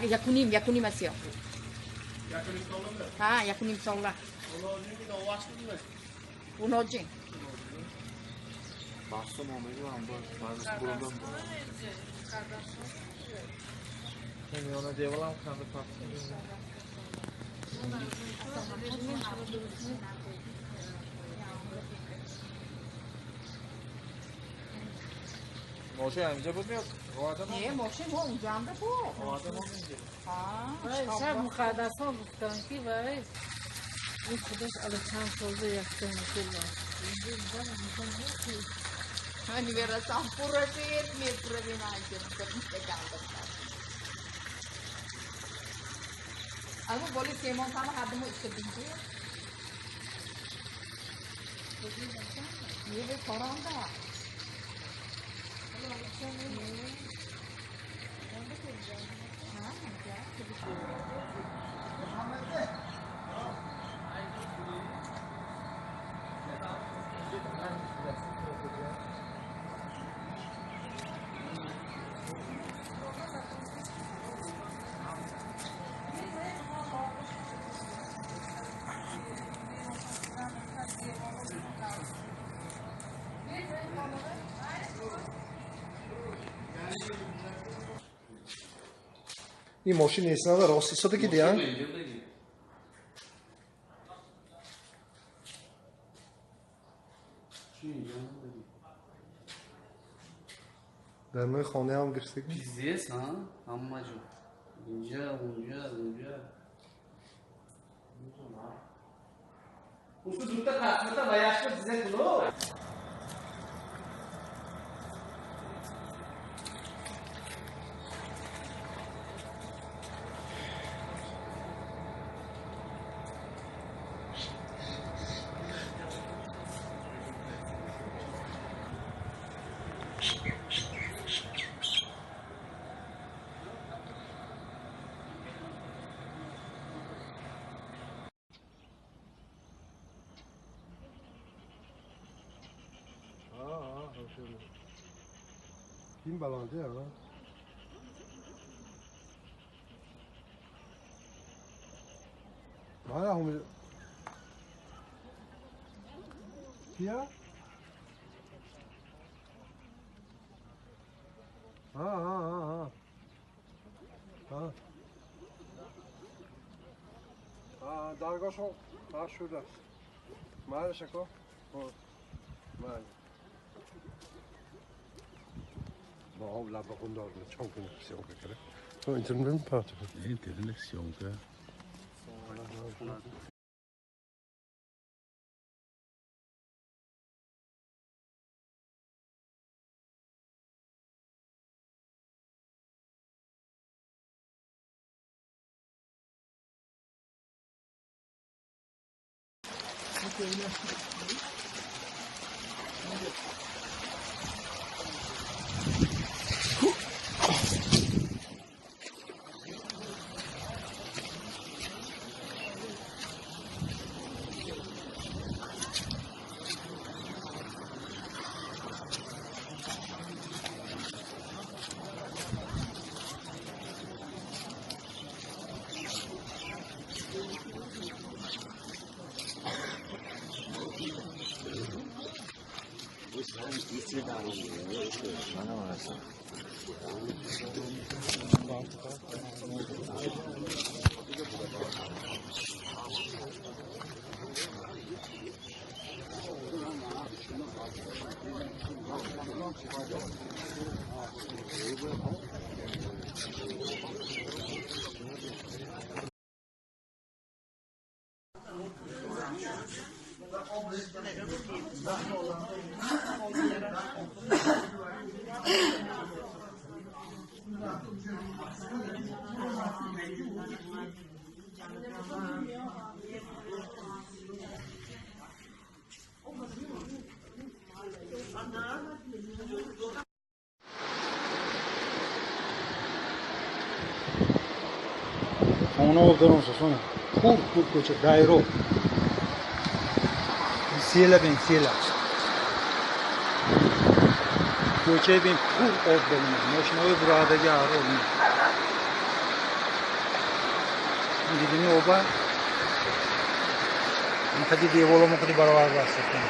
Якуним, якуним асиё. Ҳа, якуним сола. Уноҷин. ماشین اینجا بود میاد؟ نه ماشین ها اونجا هم بود. شب مقدس ها گفتن که وای این خودش الان چند سال یخته میشه. Hani verasam pura ver, me pura ver na Ama boli semon sama hadımı istediğince. Niye ve koranda? Ин мошин неснада рост истодаги дия? Дар мои хонаам гирифтаги? Пиздец, а? Ҳама ҷо. Инҷа, унҷа, унҷа. Усу дута қасмата ваяшка дизе куно. Kim баланди, а? Мана хум. Кия? А, а, а, а. А, даргошо, а шуда. Малашако. Мал. Waarom laat me gewoon met zo'n kijken? Oh, internet praten. Internet jongen. Хона дорам сосона. Хуб хуб кӯча дайро. Села бин села. Кӯча бин хуб об бин. Мошинаҳои бурадаги ҳар об. Дидини оба қади деволо қади баровар баста.